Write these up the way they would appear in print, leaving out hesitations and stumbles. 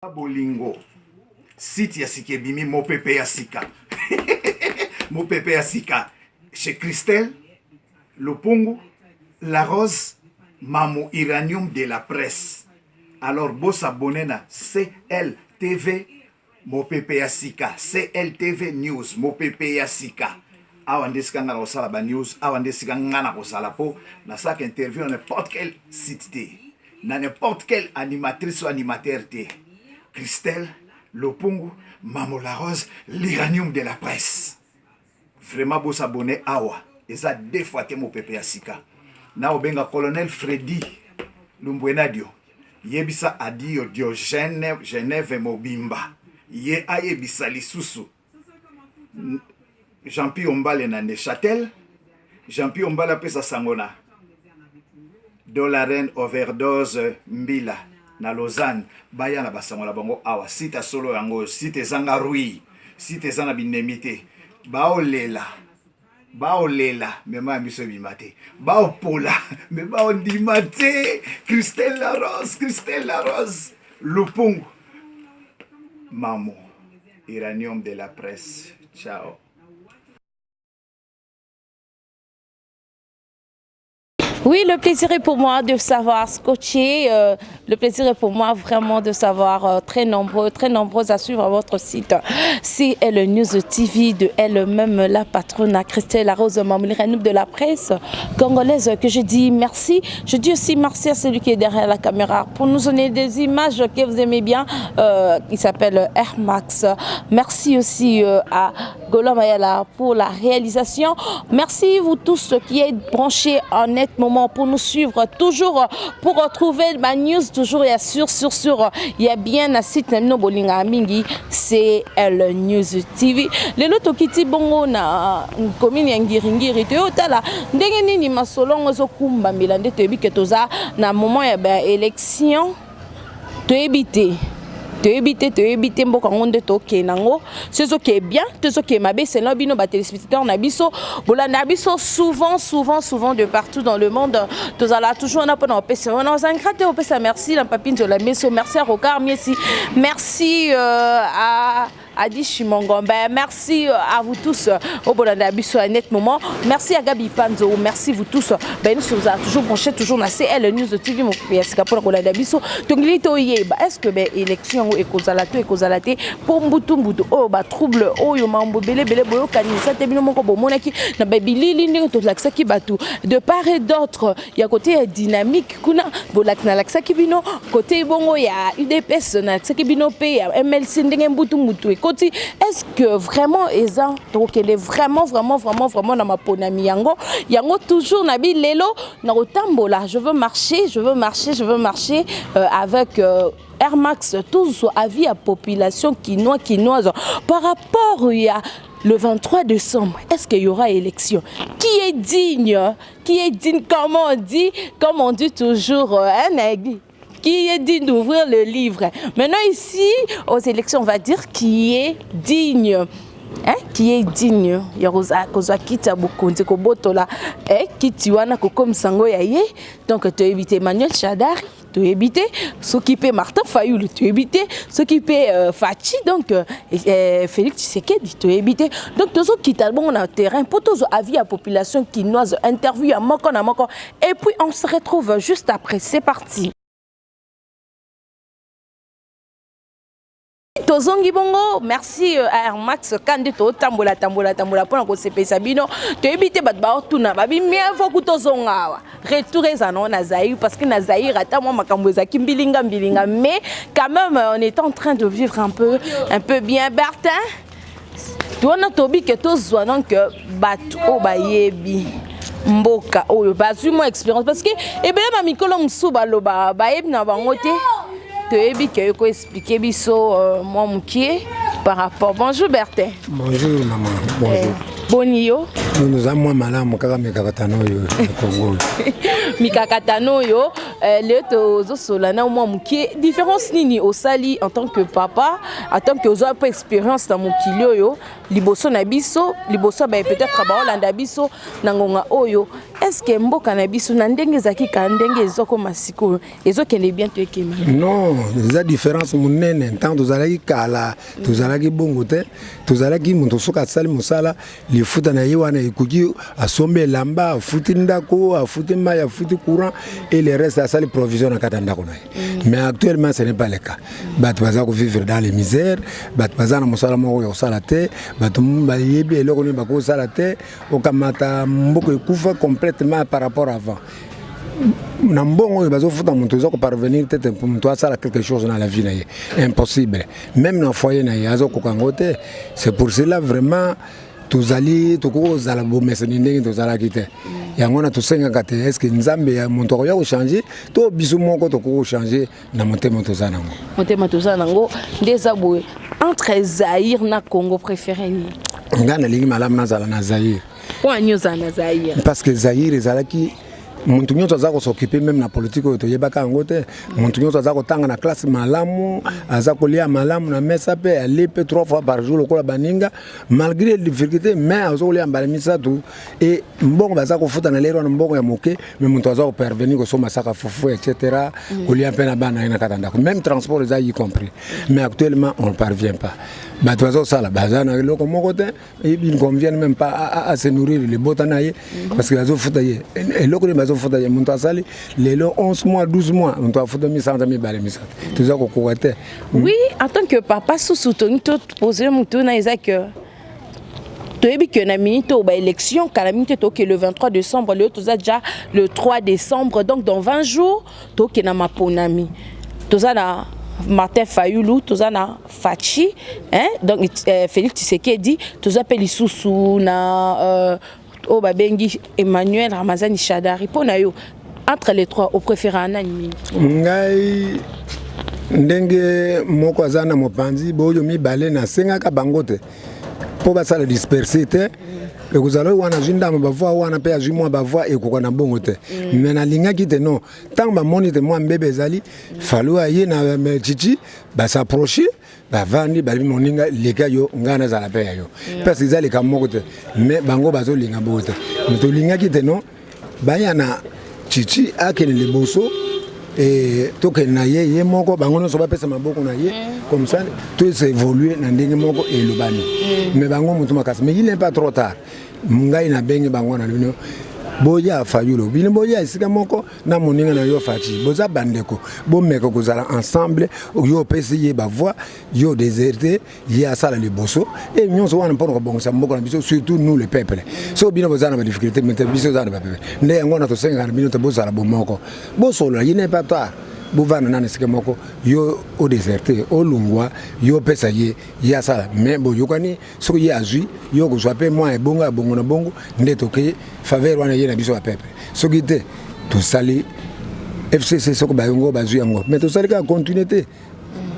Bolingo site ya sika ebimi mopepe ya sika mopepe ya sika chez Christelle Lupungu la Rose Mamu Uranium de la presse alors bo s'abonner na CLTV mopepe ya sika CLTV News mopepe ya sika awa nde esika nga nakosala ba news awa nde esika nga nakozala mpo nasalaka interview na n'importe quel site te na n'importe quelle animatrice ou animateur te Christelle Lopungu Mamo la Rose l'uranium de la presse vraiment bo s'abonner awa eza deux fois te mopepe ya sika na obenga colonel Freddy Lumbwenadio yebisa Adio Diogène Genève mobimba ye ayebisa lisusu Jean-Pi Ombale na Neuchâtel Jean-Pi Ombale apesa sango na Dolaren overdose mbila na Lausanne baya na basango na bango awa site solo yango oyo site ezanga rui site eza na binemi te baolela baolela me mai ya miso ebima te baopola me baondima te Christelle la Rose Christelle la Rose Lupungu Mamu Uranium de la presse ciao. Oui, le plaisir est pour moi de savoir scotcher. Euh, le plaisir est pour moi vraiment de savoir euh, très nombreux, très nombreux à suivre votre site. CL News TV de elle-même, la patronne Christelle Rose Mamouli de la presse congolaise que je dis merci. Je dis aussi merci à celui qui est derrière la caméra pour nous donner des images que vous aimez bien. Euh, il s'appelle Air Max. Merci aussi euh, à Gola Mayala pour la réalisation. Merci vous tous qui êtes branchés en net moment pour nous suivre toujours pour retrouver ma news toujours et sur sur sur il y a bien na site na bino bolinga mingi CL News TV. Lelo tokiti bongo na commune ya Ngiringiri toyotala ndenge nini masolongo ezokumbamela nde toyebi ke toza na moment ya ba élection toyebi te toyebi te toyebi te mboka yango nde tokende yango so ezokee bien to ezokee mabe selon bino batelespectateur na biso bolanda biso souvent souvent souvent de partout dans le monde tozala toujours wana mpona kopesa wana ozangika te kopesa merci na papi nzola meso merci à rocard miesi merci euh, à Adi Chimongombe, merci euh, à vous tous euh, au Bolanda biso à net moment. Merci à Gabi Panzo, merci vous tous. Ben nous sommes toujours branchés toujours na CL News TV mon ya sika pona kolanda biso. Tongili to yeba est-ce que ben élection ekozala to ekozala te po mbutu mbutu oyo ba trouble oyo mambo bele bele boyokanisa te bino moko bomonaki na ba bilili ndenge tolakisaki bato de part et d'autre ya côté ya dynamique kuna bolaki nalakisaki bino kote bongo ya udps nalakisaki bino mpe ya mlc ndenge mbutu mutu ekoti est ce que vraiment eza tokokende vraiment vraiment vraiment vraiment na maponami yango yango toujours na bi lelo na kotambola je veux marcher je veux marcher je veux marcher euh, avec euh, Air Max tous avis ya population kinois kinoise par rapport ya le 23 décembre est-ce qu'il y aura élection qui est digne qui est digne comme on dit comme on dit toujours euh, hein, qui est digne d'ouvrir le livre maintenant ici aux élections on va dire qui est digne Hein, qui est digne ya kozwa kiti ya bokonzi kobotola eh, kiti wana kokomisa yango ya ye donc toyebi te emmanuel shadari toyebi te soki mpe martin fayulu toyebi te soki mpe euh, faci donc euh, euh, félix tshisekedi toyebi te donc tozokita bongo na terrain mpo tozwa avis ya population kinoise interview ya moko na moko et puis on se retrouve juste après c'est parti tozongi bongo merci euh, à Airmax kandi totambola tambola tambola mpona kosepelisa bino toyebi te bato baotuna babi mieux ku tozonga awa retour eza nango na Zaïre parce que na Zaïre ata mwa makambo ezalaki mbilinga mbilinga mais quand même on est en train de vivre un peu un peu bien Bertin wana tobi ke tozwa donc bato oyo bayebi mboka oyo bazwi mwa expérience parce que ebele ba mikolo mosusu baloba bayebi na bango te toyebi ke yo koexplike biso euh, mwa mokie par rapport bonjour Bertin bonjour maman bonjour eh, boni yo Toza mwa malamu, kaka mikakatano oyo ya Kongo oyo. Mikakatano oyo, lelo tozosola na mwa moke. Différence nini osali en tant que papa, en tant que ozwa mpe expérience na mokili oyo liboso na biso, liboso ya baye peut-être baolanda biso na ngonga oyo? Est ce que mboka na biso, na ndenge ezalaki kaka, ndenge ezokoma sikoyo, ezokende bien to ekema? Non, eza différence monene. Ntango tozalaki kala, tozalaki bongo te. Tozalaki moto soki asali mosala, lifuta na ye wana ekoki, asombi elamba, afuti ndako, afuti mai, afuti courant et le reste, asali provision na kati ya ndako na ye. Mais actuellement, ce n'est pas le cas. Bato baza kovivre dans les misères, bato baza na mosala moko ya kosala te, bato bayebi eloko nini bakosala te. Okamata mboka ekufa complètement par rapport avant. Na mbongo oyo bazofuta moto, oza koparvenir te te moto asala quelque chose na la vie na ye, impossible. Même na foyer na ye, azokoka yango te. C'est pour cela, vraiment, tozali, tokoki kozala bomeseni ndenge tozalaki te. Yango wana tosengaka te, est ce que Nzambe ya moto akoya kochanger to biso moko tokoki kochanger na motema toza nango? Motema toza nango nde eza boye. Entre Zaire na Congo, préféré nini? Ngai nalingi malamu nazala na Zaire. Mpo ani ozala na Zaire? Parce que Zaire ezalaki moto nyonso aza kos'occuper. Même na politike oyo, toyebaka yango te. Moto nyonso aza kotanga na classe malamu, aza kolia malamu na mesa, mpe alie mpe trois fois par jour lokola baninga, malgré difficulté, mais aza kolia mbala misato. E mbongo baza kofuta na lero wana, mbongo ya moke, mais moto aza koparvenir kosomba saka fufu, etc., kolia mpe na bana ye na kati ya ndako, même transport eza y compris. Mais actuellement, on ne parvient pas. Bato bazosala, baza na eloko moko te. Il ne convient même pas à se nourrir libota na ye, parce que bazofuta ye eloko nini? Bazofuta ye, moto asali lelo 11 mois, 12 mois, moto afuta misanza mibale, misato, toza kokoka te. Oui, en tant que papa susu, tolingi topose motu na eza que toyebi ke na minute oyo baélection kala mingi te. Toke le 23 décembre, lelo toza déjà le 3 décembre, donc dans 20 jours toke na maponami. Toza na Martin Fayulu, toza na Fatshi, hein? Donc Félix Tshisekedi, toza mpe lisusu na oyo babengi Emmanuel Ramazani Shadari. Mpo na yo, entre les trois, opréféra nani mingi? Ngai, ndenge moko aza na mopanzi boyo mibale, nasengaka bango te mpo basala disperse te. Ekozala oyo wana azwi ndambo bavoix wana, mpe azwi mwa bavoix, ekoka na bongo te. Mais nalingaki te, non, ntango bamoni te mwa mbebe ezali, Fayulu aye na Tshitshi, bas'approcher, bavandi, balobi: "Moninga, leka yo, ngai nazala mpe ya yo", parce que eza leka moko te. Mais bango bazolinga bongo te. Mais tolingaki te, non, baya na Tshitshi, akende liboso, tokende na ye, ye moko, bango nyonso bapesa maboko na ye, comme ça toévolue na ndenge moko elobani. Mais bango motu makasi. Mais il n'est pas trop tard. Ngai nabengi bango na bino, boya Fayulu, bino boya esika moko na moninga na yo Fatshi, boza bandeko, bomeka kozala ensemble. Yo opesi ye bavoix, yo déserté ye, asala liboso e nyonso wana mpona kobongisa mboka na biso, surtout nous le peuple. Soki bino boza na badifficulté, mais biso oza na bapeuple nde yango wana tosengaka na bino te, bozala bomoko, bosolola. Il n'est pas tard, bovanda nana esika moko. Yo odéserter, olungwa, yo opesa ye, ye asala, mais boyokani, soki ye azwi, yo kozwa mpe mwa ebongo ya bongo na bongo, nde toke faveur wana ye na biso bapeuple. Soki te, tosali FCC, soki bayango bazwi yango, mais tosali kaka continue te,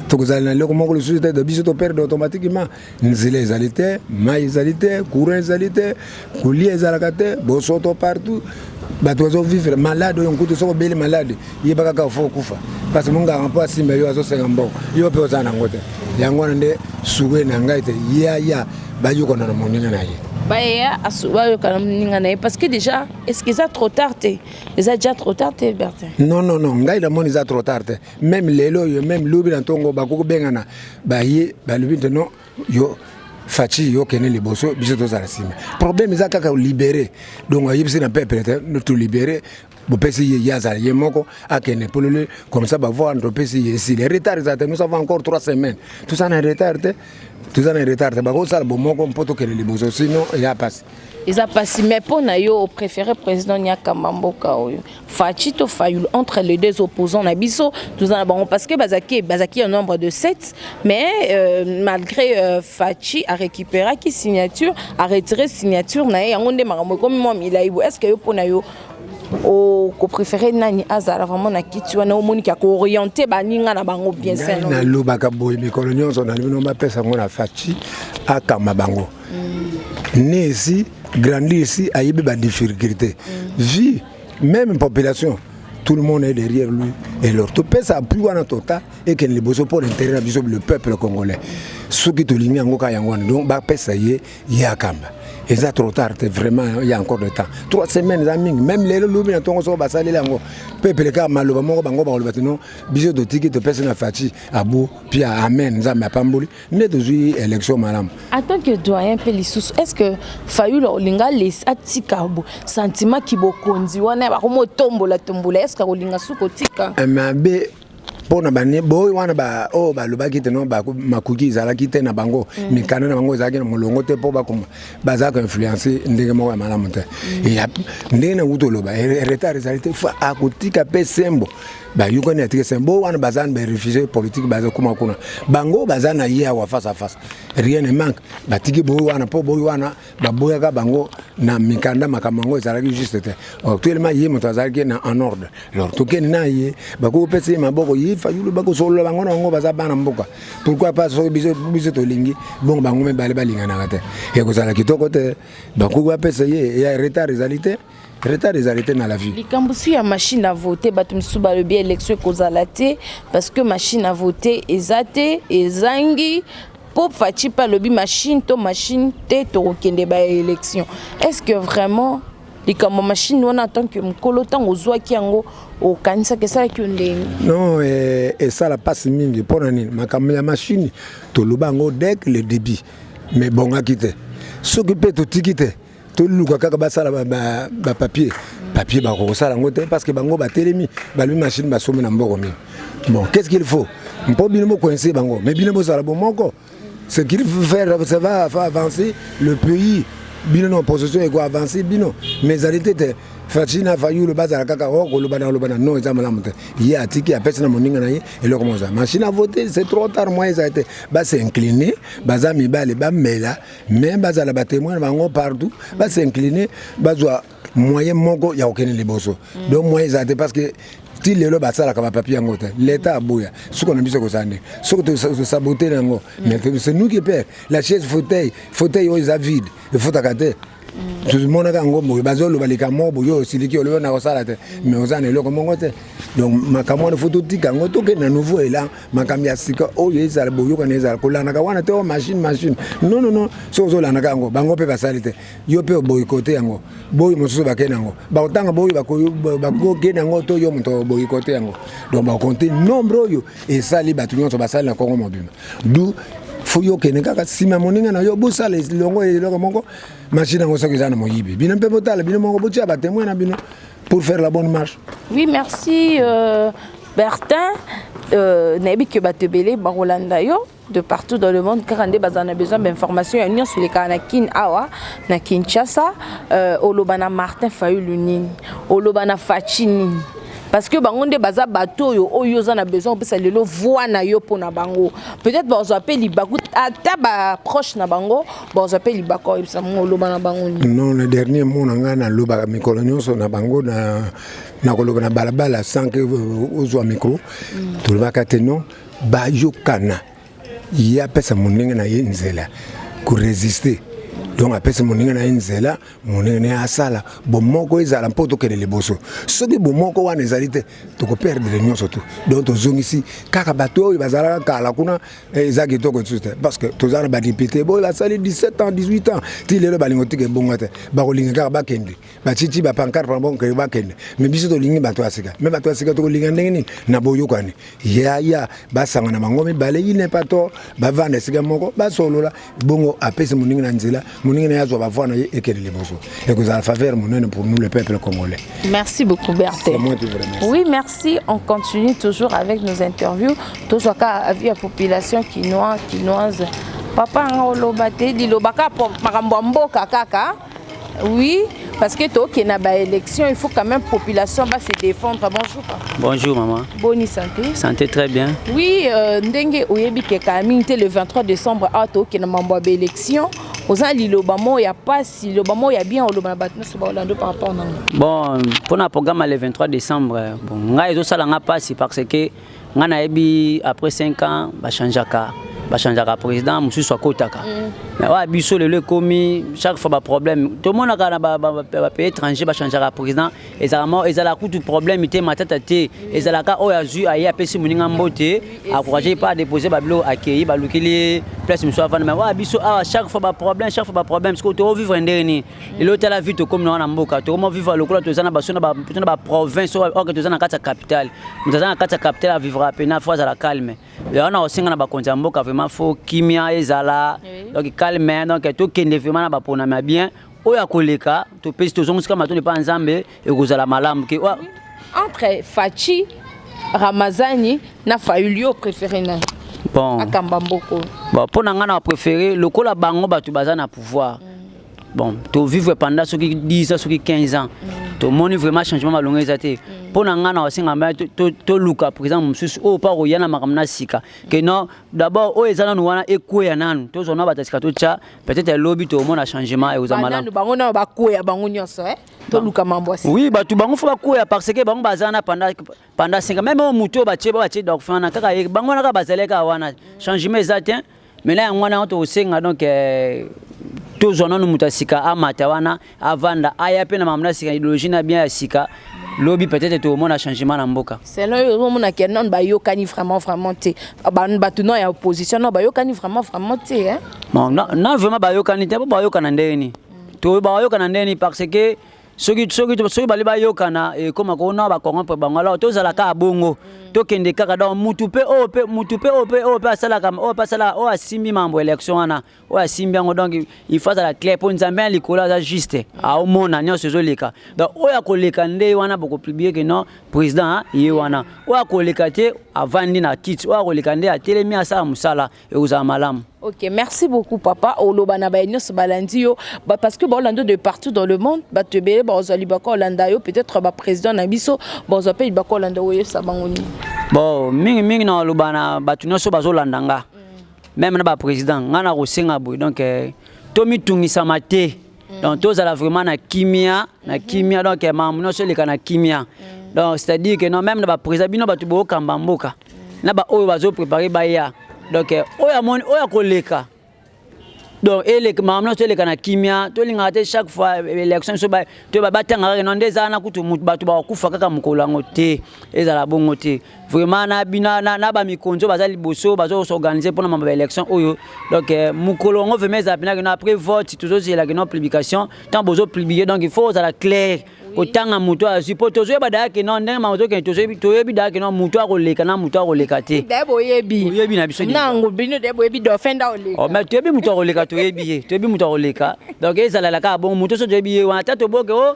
tokozala na eloko moko lisusu te. Biso toperdre automatiquement. Nzela ezali te, mai ezali te, courant ezali te, kolia ezalaka te, bosoto partout, bato bazovivre malade. Oyo nkutu soki obeli malade, yeba kaka fo okufa, parce que monganga mpo asimba yo, azosenga mbongo, yo mpe oza nango te. Yango wana nde suwe na ngai te, yaya bayokana na moninga na ye. Bayeya, bayokana moninga na ye, parce que déjà, est ce que eza trop tard te? Eza déjà trop tard te, Bertin? Non, non, non, ngai namoni eza trop tard te. Même lelo oyo, même lobi na ntongo, bakoki kobengana baye, balobi te: "Non, yo Fatshi, yo kende liboso, biso tozala nsima." Problème eza kaka libéré. Donc ayebisi na peuple te, tolibéré, bopesi ye, ye azala ye moko, akende polele, comme ça bavoix wana topesi ye, esili. Retard eza te, nous avons encore 3 semaines. Toza na retard te, toza na retard te. Bakosala bomoko mpo tokende liboso, sinon eya pasi. Eza pasi. Mais mpo na yo, opréféré président nyakamba mboka oyo, Fatshi to Fayulu, entre les deux opposants na biso toza na bango? Parce que bazalaki un nombre de 7, mais malgré Fatshi arécupéraki signature, aretiré signature na ye, yango nde makambo ekomi mwa milai bo. Est ce que yo, mpo na yo, Okopréféré nani azala vraiment na kiti wana, omoniki akooriente baninga na bango bien? Ngai nalobaka boye mikolo nyonso, nalobi no bapesa yango na Fatshi, akamba bango. Né ici, grandi ici, ayebi badifficulté vie, même population, tout le monde est derrière lui. Et alors topesa appui wana total, ekende liboso mpo l'intérêt na biso, le peuple congolais. Soki tolingi yango kaka yango wana, donc bapesa ye, ye akamba. Eza trop tard te, vraiment, il y a encore de temps. 3 semaines eza mingi. Même lelo, lobi na ntongo, soko basaleli yango, peuple kaka maloba moko, bango bakoloba te non, biso totiki, topesi na Fatshi abu pia, amen, Nzambe apamboli nde tozwi élection malamu. En tant que doyen mpe lisusu, est ce que Fayulu olinga lesi atika sentiment kibokonzi wana bakoma otombola tombola? Est ce que akolinga suki otika? Mabe mpo na bani boyo wana oyo balobaki te no makoki ezalaki te na bango, mikanda na bango ezalaki na molongo te, mpo bakoma baza koinfluence ndenge moko ya malamu te. Ndenge na wuti oloba, retard ezali te. Akotika mpe sembo, bayokani, atiki sembo wana. Baza na baréfugié politique, baza kuma kuna, bango baza na ye awa face à face, rien ne manque. Batiki boyo wana mpo boyo wana baboyaka bango na mikanda, makambo yango ezalaki juste te. Actuellement ye moto azalaki na en ordre. Alors tokende na ye, bakopesa ye maboko, ye Fayulu, bakosolola bango na bango, baza bana mboka. Pourquoi pas? Soki biso tolingi bongo, bango mibale balinganaka te, ekozala kitoko te. Bakoki bapesa ye ya retard ezali te, retard ezali te na la vie. Likambo su ya machine à voter, bato mosusu balobi élection ekozala te parce que machine à voter eza te, ezangi. Mpo Fatshi mpe alobi machine to machine te, tokokende baélection. Est ce que vraiment likambo machine wana, en tant que mokolo, ntango ozwaki yango, okanisaki esalaki yo ndenge? Non, esala mpasi mingi. Mpo na nini? Makambo ya machine, toloba yango dès le début, mais bongaki te. Soki mpe totiki te, toluka kaka basala bapapier papier, bakokosala yango te, parce que bango batelemi, balobi machine basomi na mboko mingi. Bon, qu'est ce qu'il faut mpo bino bokoinse bango? Mais bino bozala bomoko. Ce qu'il faut faire, ça va avancer le pays. Bino na opposition, eko avancer bino, mais ezali te te Fatshi na Fayulu bazala kaka o koloba na koloba na. Non, eza malamu te. Ye atiki, apesi na moninga na ye eloko moza machine à voter, c'est trop tard. Moyen ezali te, bas'incline, baza mibale, bamela, mais bazala batémoin na bango partout, bas'incline, bazwa moyen moko ya kokende liboso. Donc moyen ezala te, parce que ti lelo basalaka bapapier yango te, l'état aboya. Soki na biso kozala ndenge soki tosabote yango, mais c'est nous qui perd la chaise. Fauteuil oyo eza vide, efutaka te. Tomonaka yango boye, bazoloba likambo moko boye, oyo osiliki, olobi na kosala te, mais oza na eloko moko te. Donc makambo wana, faut totika yango, tokende na nouveau élan, makambo ya sika oyo ezala boyokana, ezala kolandaka wana te, o machine machine. Non, non, non. Soki ozolandaka yango, bango mpe basali te, yo mpe oboyikote yango, boyo mosusu bakende yango, bakotanga boyo bakokende yango to yo moto oboyikote yango. Donc bakonte nombre oyo esali bato nyonso basali na Kongo mobimba. Du faut yo okende kaka nsima moninga na yo, bosala elongo eloko moko. Machine yango soki eza na moyibi, bino mpe botala bino moko, botia batémoin na bino pour faire la bonne marche. Oui, merci Bertin. Nayebi ke bato ebele bakolanda yo de partout dans le monde, kaka nde bazala na besoin bainformation ya nyonso elekaka na Kine, awa na Kinshasa. Oloba na Martin Fayulu nini? Oloba na Fatshi nini? Parce que bango nde baza bato oyo oza na besoin opesa lelo voix na yo mpona bango. Peut-être bazwa mpe libaku, ata baproche na bango bazwa mpe libaku, oyebisa bango, oloba na bango nini? Non, le dernier mot na ngai, nalobaka mikolo nyonso na bango na koloba na balabala sans que ozwa micro. Tolobaka te non, bayokana, ye apesa moninga na ye nzela korésister. Donc apesa moninga na ye nzela, moninga na ye asala, bomoko ezala mpo tokende liboso. Soki bomoko wana ezali te, tokoperdre nyonso tu. Donc tozongisi kaka bato oyo bazalaka kala kuna, eza kitoko lisusu te, parce que toza na badéputé boyo basali 17 ans, 18 ans, ti lelo balingi otika ebonga te, bakolinga kaka bakende, batiti bapancarte na bango, bakende. Mais biso tolingi bato ya sika. Mais bato ya sika tokolinga ndenge nini? Na boyokani yaya, basanga na bango mibale, il n'est pas tort, bavanda esika moko, basolola bongo, apesi moningi na nzela, moningi na ye azwa bavoix na ye, ekende liboso, ekozala faveur monene pour nous, le peuple congolais. Merci beaucoup, Berthe. Moi qui vous remercie. Oui, merci. On continue toujours avec nos interviews. Tozwaka avis ya population kinois, kinoise. Papa nga oloba te, lilobaka makambo ya mboka kaka. Oui, parce que tokende na baélection, il faut quand même population va se défendre. Bonjour, papa. Bonjour maman. Boni santé? Santé très bien. Oui, ndenge oyebi ke kala mingi te, le 23 décembre awa, tokende mambo ya baélection. Oza liloba moko ya pasi, liloba moko ya bien oloba na bato nyonso baolanda par rapport na ngo. Bon, mpona programme le 23 décembre, bon, ngai ezosala nga mpasi parce que ngai nayebi après 5 ans bachangeaka bachangeaka président mosusu akotaka. Mais oyo biso lelo ekomi chaque fois baproblème. Tomonaka na bapays étranger bachangeaka président, ezalaka ezalaka kutu problème te, matata te. Ezalaka oyo azwi aye, apesi moninga mbote, encouragé pas adépose babiloko, akei, balukeli ye place mosusu avanda. Mais oyo biso awa, chaque fois baproblème, chaque fois baproblème. Sikoyo tovivre ndenge nini lelo? Tala vie tokomi na wana mboka, tokoma vivre lokola toza na baso na baprovince, oke toza na kati ya capitale. Moto aza na kati ya capitale avivra pena, faut azala calme. Yango na kosenga na bakonzi ya mboka, vraiment faut kimia ezala, donc calme. Donc tokende vraiment na baponami ya bien. Oyo akoleka, topesi, tozongosika matondo epa Nzambe, ekozala malamu ke Entre Fatshi, Ramazani na Fayulu, yo préféré nani? Bon, akamba mboko. Bon, mpo na ngai na préféré lokola bango bato baza na pouvoir. Bon, tovivre pendant soki 10 ans, soki 15 ans, tomoni vraiment changement malongo eza te. Mpo na ngai na kosenga mba toluka président mosusu oyo mpa koya na makambo na sika ke non, d'abord oyo eza nanu wana ekweya nanu, tozwa na bato ya sika totya. Peut-être elobi tomona changement, ekozala malamu. Bango nano bakweya bango nyonso, toluka mambo. Oui, bato bango faut bakweya parce que bango baza na pendant 5 ans. Même oyo motu oyo batie, batie dauphin wana kaka, bango wana kaka bazali kaka wana, changement eza te. Maintenant yango wana tokosenga, donc tozwa nanu moto ya sika amata wana, avanda, aya mpe na makambo na sika, idéologie na bien ya sika. Lobi peut-être tokomona changement na mboka. Selon oyo ozomona ke nanu bayokani vraiment vraiment te, bato no ya opposition no bayokani vraiment vraiment te, hein? Bon, non, vraiment bayokani te. Po bayokana ndenge nini? To bayokana ndenge nini? Parce que soki bali bayokana, ekóma kona bacorrompre bango. Alors tozala kaka bongo, tokende kaka. Donc mutu mpe oyo mpe mutu mpe oyo mpe oyo mpe asalaka, oyo mpe asalaka, oyo asimbi mambo élection wana, oyo asimbi yango, donc il faut azala clair, mpo Nzambe ya likolo aza juste, aomona nyonso ezoleka. Donc oyo akoleka nde wana bokopublier ke non, président ye wana. Oyo akoleka te, avandi na kiti. Oyo akoleka nde atelemi, asala mosala, ekozala malamu. Ok, merci beaucoup papa. Oloba na baye nyonso balandi yo ba, parce que baolanda de partout dans le monde, bato ebele bazwa libaka olanda yo, peut-être baprésident na biso bazwa mpe libaka olanda, oyebisa bango nini? Bon, mingimingi na oloba na bato nyonso bazolanda nga, même na baprésident, nga na kosenga boye, donc tomitungisama te. Donc tozala vraiment na kimia, na kimia. Donc makambo nyonso eleka na kimia. Donc c'est à dire que non, même na baprésident, bino bato bookamba mboka, na baoyo bazoprépare baya, donc oyo amoni oyo akoleka, donc eleka, makambo nyonso eleka na kimia. Tolingaka te chaque fois élection biso to batanga kaka no nde ezala na kutu bato bakokufa kaka mokolo yango te. Ezala bongo te vraiment. Na bino na bamikonzi oyo baza liboso, bazos'organiser mpona mambo ya élection oyo, donc mokolo yango vraiment ezala mpena kino après vote, tozozela kino publication. Ntango bozopublier, donc il faut ozala clair kotanga moto azwi, mpo tozoyeba daya ke non, ndenge makambo tozokende, toyebi daya ke non, moto akoleka na moto akoleka te. Daye boyebi. Toyebi na biso. Nango bino daye boyebi dauphin nda oleka. Oh, mais toyebi moto akoleka, toyebi ye, toyebi moto akoleka. Donc ezalala kaka bongo. Moto so toyebi ye wana, ata toboke o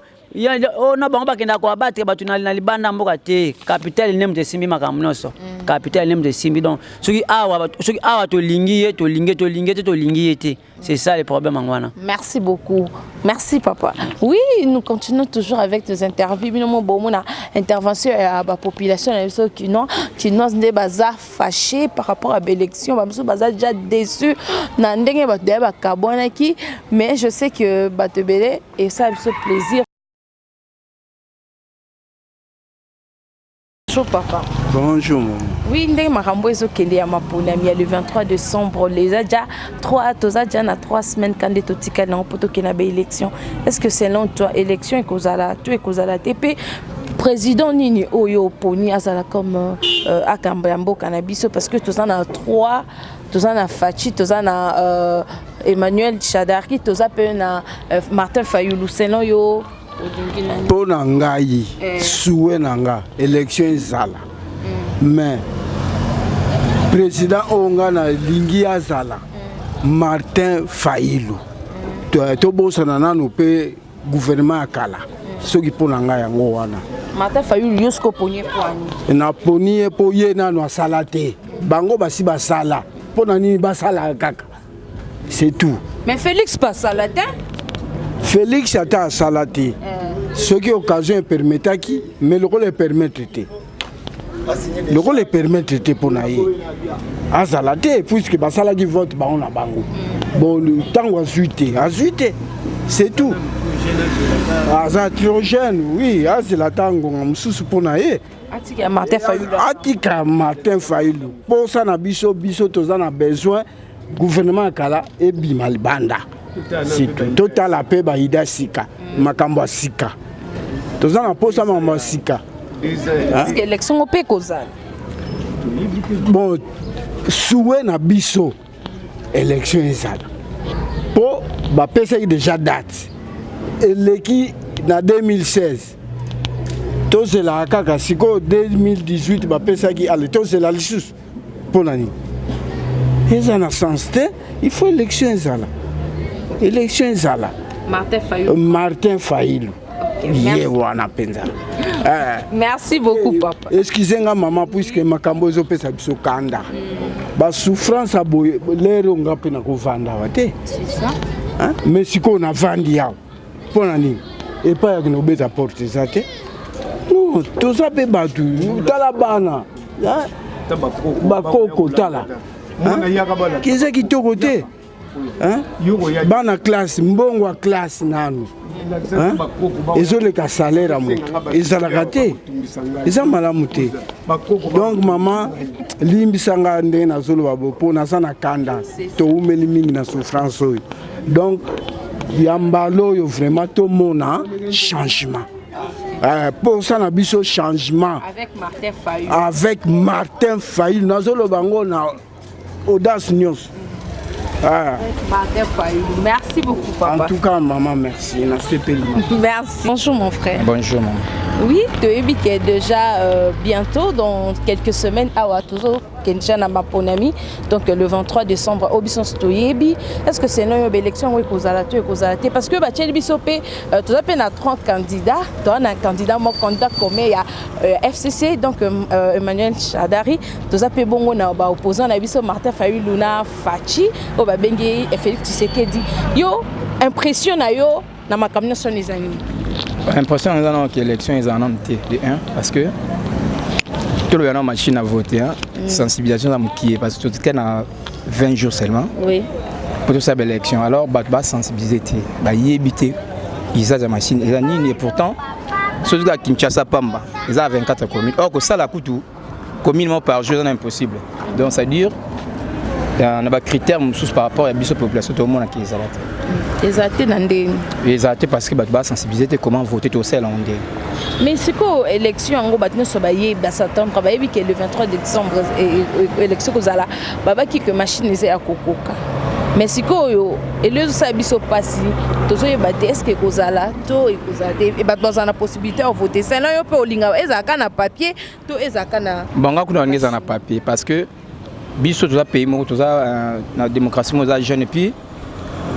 o na bango bakendaka koabattre bato na libanda mboka te. Capitale nde moto esimbi makambo nyonso, capitale nde moto esimbi. Donc soki awa tolingi ye, tolingi ye, tolingi ye te, tolingi ye te. C'est ça le problème yango wana. Merci beaucoup. Merci papa. Oui, nous continuons toujours avec nos interviews. Bino mo bomona intervention ya ba population na biso kinois, kinois nde baza fâché par rapport à l'élection, ba biso baza déjà déçu na ndenge bato ya bakabwanaki, mais je sais que bato ebele et ça biso plaisir. Bonjour papa. Bonjour maman. Oui, ndenge makambo ezokende ya maponami ya le 23 décembre, eza déjà 3, toza déjà na 3 semaines kande totikali nango mpo tokende na baélection. Est ce que selon toi élection ekozala to ekozala te, mpe président nini oyo oponi azala comme akamba ya mboka na biso? Parce que toza na 3, toza na Fatshi, toza na Emmanuel Shadary, toza mpe na Martin Fayulu. Selon yo olingi nani? Mpo na ngai, souhait na nga, élection ezala, mais président oyo ngai nalingi azala Martin Fayulu. Tobosana nanu mpe gouvernement ya kala. Soki mpo na ngai, yango wana. Martin Fayulu, yo soki oponi ye mpo ani? Naponi ye mpo ye nanu asala te. Bango basi basala, mpo na nini basalaka kaka? C'est tout. Mais Félix pasala te. Félix ata asala te, soki occasion epermettaki, mais lokola epermettre te, lokola epermettre te mpo na ye azala te, puisque basalaki vote bango na bango. Bon, ntango azwi te, azwi te, c'est tout. Aza trop jeune, oui, azela ata ngonga mosusu mpo na ye. Atika Martin Fayulu. Atika Martin Fayulu. Mposa na biso, biso toza na besoin gouvernement ya kala ebima libanda. Surtout totala mpe baida sika, makambo ya sika. Toza na mposa makambo ya sika. Parce que élection ngo mpe ekozala. Bon, souhait na biso élection ezala mpo bapesaki déjà date eleki na 2016, tozelaka kaka sikoyo 2018 bapesaki. Ale, tozela lisusu mpo na nini? Eza na sens te. Il faut élection ezala, élection ezala. Martin Fayulu. Martin Fayulu. Ye wana mpenza. Merci beaucoup, papa. Excuse nga, mama, puisque makambo ezopesa biso kanda, basouffrance ya boye, lero nga mpe nakovanda awa te. Mais sikoyo navandi awa mpo na nini? Epai yaki nobeta porte eza te. Non, toza mpe bato, tala bana bakoko, tala, eza kitoko te. Bana classe, mbongo ya classe nanu ezoleka salaire ya moto, ezalaka te, eza malamu te. Donc mama, limbisanga ndenge nazoloba bo mpo naza na kanda. Toumeli mingi na souffrance oyo. Donc ya mbala oyo vraiment tomona changement. Mposa na biso changement. Avec Martin Fayulu. Avec Martin Fayulu, nazoloba yango na audace nyonso. Ah. Martin Fayulu. Merci beaucoup, papa. En tout cas, maman, merci. Merci. Bonjour, mon frère. Bonjour, maman. Oui, toyebi que déjà bientôt, dans quelques semaines, awa toujours Kenja na maponami, donc le 23 décembre, oyo biso toyebi. Est-ce que c'est non élection oyo ekozala to ekozala te? Parce que batieli biso mpe, toza mpe na 30 candidats, toza na candidat moko, candidat commun ya FCC, donc Emmanuel Shadari. Toza mpe bongo na baopposant na biso Martin Fayulu na Fatshi oyo babengi Félix Tshisekedi. Yo, impression na yo na makambo nyonso wana eza nini? Impression eza nano ke élection ezala nano te, de 1, parce que toloba na machine à voter, hein, sensibilisation eza mokie, parce que totika na 20 jours seulement po tosala baélection. Alors bato basensibilize te, bayebi te usage ya machine eza nini. Et pourtant soki kaka Kinshasa pamba eza 24 commune, or kosala kutu commune moko par jour eza na impossible. Donc c'est à dire na bacritère mosusu par rapport ya biso population, tomonaki ezala te. Eza te na ndeni? Ezala te parce que bato basensibilize te comment voter, tosala yango ndenge. Mais sikoyo élection yango, bato nyonso bayebi, bas'attendre, bayebi ke le 23 décembre élection kozala. Babaki ke machine eza ya kokoka, mais sikoyo elo ezosala biso mpasi, tozoyeba te est ce que ekozala to ekozala te. Bato bazala na possibilité ya voter. Selon yo mpe, olinga ezalaka na papier to ezalaka na? Bango kuna balingi ezala na papier, parce que biso toza pays moko toza na démocratie moko eza jeune, et puis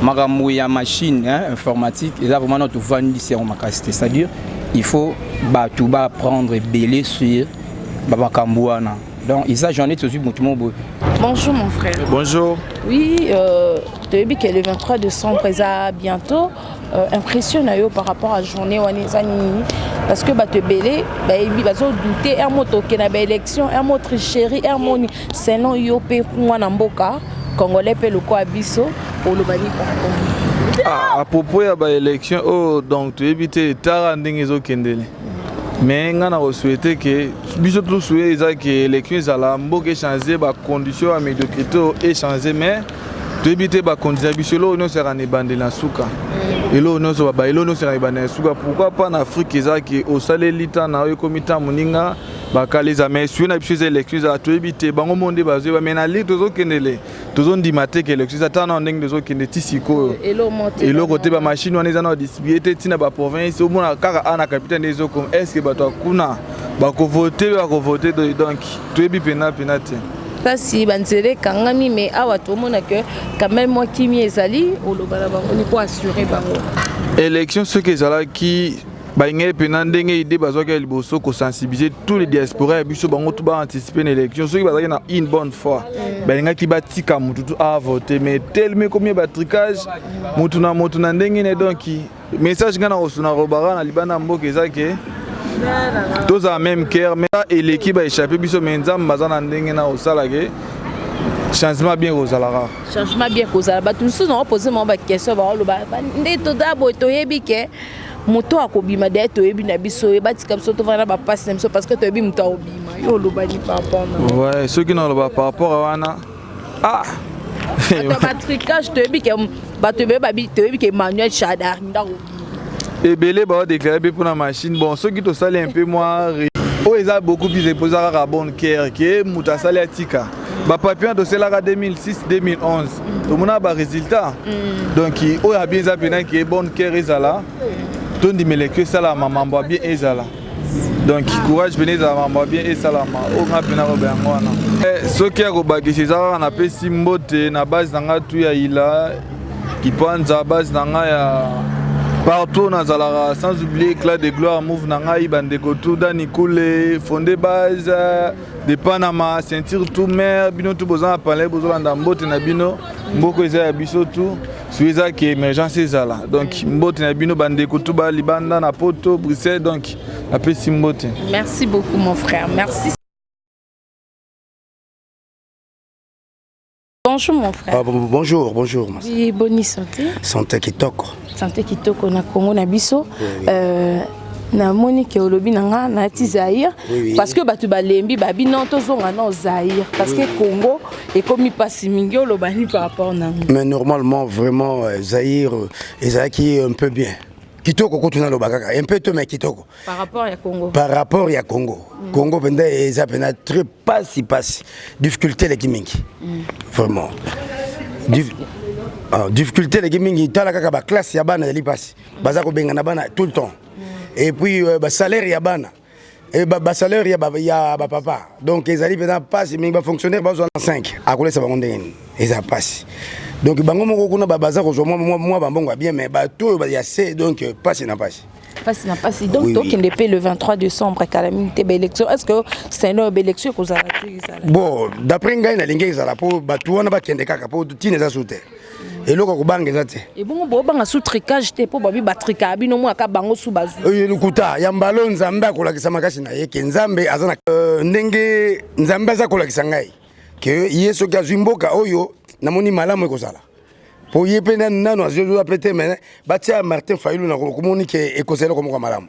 makambo ya machine, hein, informatique eza vraiment na tovandisi yango makasi te. C'est-à-dire il faut bato baapprendre ebele sur bamakambo wana. Donc eza journée tozwi motu moko boye. Bonjour, mon frère. Bonjour. Oui, toyebi ke le 23 décembre eza bientôt. Impression na yo par rapport à journée wana eza nini? Parce que bato ebele bayebi, bazodouter r moto okende na baélection, r mo tricherie, r moni. Selon yo mpe, mwana mboka congolais mpe lokola biso, oloba nini par rapport? Ah, à propos ya baélection oyo, donc toyebi te etara ndenge ezokendele, mais ngai na kosouhaiter ke biso tosouhaiter eza ke élection ezala, mboka échange, bacondition ya médiocrité oyo échange. Mais toyebi te, bakonzi na biso, eloko nyonso yaka na ebandeli na suka, eloko nyonso baba, eloko nyonso yaka na ebandeli na suka. Pourquoi pas na Afrique eza ke osaleli ta na oyo ekomi ta moninga bakala eza. Mais souhait na biso eza élection ezala. Toyebi te, bango mo nde bazoyeba, mais na li tozokendele, tozondima te ke élection eza. Tala na ndenge tozokende ti sikoyo, eloko te. Bamachine wana eza na badistribue te ntina baprovince. Omona kaka a na capitale nde ezokoma. Est ce que bato ya kuna bakovote? Bakovote? Donc toyebi mpena mpena te. Mpasi, banzela ekangami, mais awa tomona ke quand même mwa kimia ezali. Oloba na bango ni po assurer bango? Élection soki ezalaki, balingaki mpena ndenge idée bazwaki ya liboso kosensibiliser tous les diaspora ya biso, bango to baanticipe na élection. Soki bazalaki na une bonne foi, balingaki batika motu tu avote. Mais telemi ekomi batricage, motu na motu na ndenge ne. Donc message ngai na kosuna robaka na libanda ya mboka eza ke tozala même cœur. Mais eleki baéchappe biso, mais Nzambe aza na ndenge na kosala ke Changement bien kozala kaka. Changement bien kozala. Bato mosusu na opose bango baquestion, baoloba nde toza boye, toyebi ke moto akobima daye, toyebi na biso ye, batika biso tovanda na bapasi na biso parce que toyebi moto akobima. Yo olobani par rapport na Ouais, soki naloba par rapport a wana, ah. Bato batricage, toyebi ke bato ebele babi, toyebi ke Emmanuel Shadary ndako. Ebele baodéclare mpe mpona machine. Bon, soki tosali un peu mwa oyo eza beaucoup plus epoza kaka bonne cœur ke moto asali atika bapapier wana. Tosalaka 2006, 2011, tomona barésultat. Donc oyo ya bien eza mpena ke bonne cœur ezala, tondima élection esalama, mambo ya bien ezala. Donc courage pene ezala, mambo ya bien esalama. Oyo nga mpena koba yango wana. Soki ya kobakisa eza kaka, napesi mbote na base na nga tu ya ila kipanza, base na nga ya partout nazalaka, sans oublier Cla de Gloire Move na ngai, bandeko tu, Dani Kule, Fonde, base de Panama, ceinture tout mare, bino tu boza na palais, bozolanda, mbote na bino. Mboka eza ya biso tu, so eza ke émergence ezala. Donc mbote na bino bandeko tu balibanda na Poto, Bruxelles. Donc napesi mbote. Merci beaucoup, mon frère, merci. Bonjour, mon frère. Ah, bon, bonjour, bonjour. Oui, bonne santé. Santé kitoko. Santé kitoko na Congo na biso. Oui, oui. Namoni ke olobi na nga nati Zaïre. Oui, oui. Parce que bato balembi, babi non, tozonga na Zaïre parce que Congo ekomi mpasi mingi. Olobani par rapport nango? Mais normalement, vraiment, Zaïre, ezalaki un peu bien. Kitoko kutu naloba kaka. Un peu to, mais kitoko. Par rapport ya Congo. Par rapport ya Congo. Congo mpenza eza mpenza très pasi pasi. Difficulté eleki mingi. Vraiment. Ah, difficulté eleki mingi. Tala kaka ba classe ya bana ezali pasi. Baza kobengana bana tout le temps. Et puis ba salaire ya bana. Et ba salaire ya ba papa. Donc ezali mpenza pasi mingi. Ba fonctionnaire bazwa 5, akolesa bango ndenge nini? Eza pasi. Donc bango moko kuna baza kozwa mwa bambongo ya bien, mais bato oyo ya se, donc pasi na pasi. Mpasi na mpasi. Donc Oui, oui. tokende mpe le 23 décembre, kala mingi te, baélection. Est ce que seno oyo baélection ekozala te, ezala? Bon, d'après ngai nalingi ezala, mpo bato wana bakende kaka, mpo ntina eza su te, eloko ya kobanga eza te. Ebongo bobanga su tricage te, mpo babi batrikaka bino mwaka bango su bazwi? Oyo lokuta ya mbalo. Nzambe akolakisa makasi na ye ke Nzambe aza na ndenge Nzambe aza kolakisa ngai ke ye soki azwi mboka oyo, namoni malamu ekozala, mpo ye mpe nanu nanu azwi mpe te. Mais batia Martin Fayulu na komoni ke ekozala eloko moko ya malamu.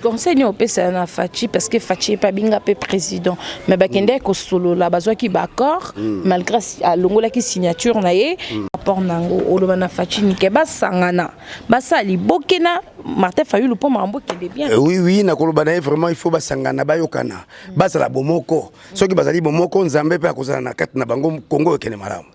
Conseil nini opesa na Fatshi? Parce que Fatshi epe abinga mpe président, mais bakendaki kosolola, bazwaki baaccord malgré alongolaki signature na ye. Rapport nango, oloba na Fatshi nike basangana, basala liboke na Martin Fayulu mpo makambo ekende bien? Oui, nakoloba na ye vraiment, il faut basangana, bayokana, bazala bomoko. Soki bazali bomoko, Nzambe mpe akozala na kati na bango, Kongo ekende malamu.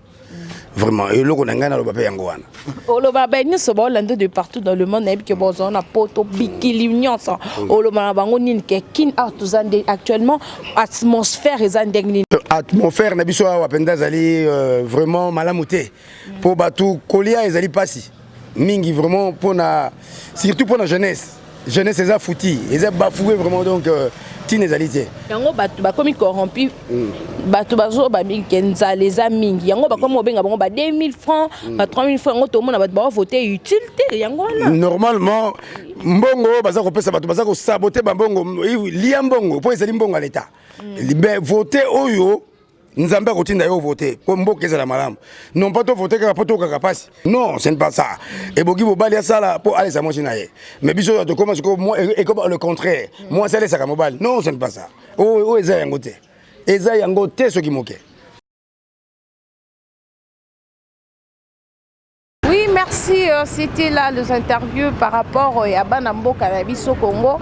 Vraiment, eloko na ngai naloba mpe yango wana. Oloba ba nyonso baolanda de partout dans le monde, nayebi ke bozala na Poto, bikili nyonso, oloba na bango nini ke Kin awa toza nde actuellement, atmosphère eza ndenge nini? Atmosphère na biso awa mpenza ezali vraiment malamu te, mpo bato kolia ezali mpasi mingi vraiment, mpona surtout mpona jeunesse. Jeunesse eza futi, eza bafoué vraiment. Donc ntina ezali te. Yango bato bakomi corrompu, bato bazoba mingi ke nzala eza mingi. Yango bakomi kobenga bango ba 2000 francs, ba 3000 francs. Yango tomona bato baovote utile te, yango wana. Normalement mbongo oyo baza kopesa bato, baza kosabote bambongo, lia mbongo mpo ezali mbongo ya leta. Vote oyo Nzambe akotinda yo, vote mpo mboka ezala malamu, non pas tovote kaka mpo tokaka mpasi. Non, ce n'est pas ça. Eboki mobali asala mpo alesa mwasi na ye, mais biso oyo tokóma sikoyo ekoma le contraire, mwasi alesaka mobali. Non, ce n'est pas ça. Oyo eza yango te, eza yango te soki moke. Oui, merci. C'était là les interviews par rapport à bana mboka na biso Congo.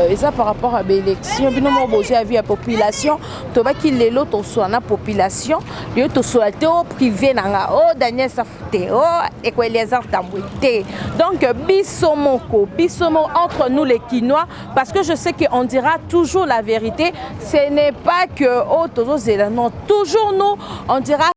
Et ça par rapport à l'élection, bino mo bozo ya vie ya population. Tobaki lelo to na population, yo to so te au privé nanga. Oh Daniel Safute, oh Eliezer Tambwe te. Donc biso moko, biso moko entre nous les Kinois, parce que je sais qu'on dira toujours la vérité. Ce n'est pas que oh tozo zela, non, toujours nous on dira.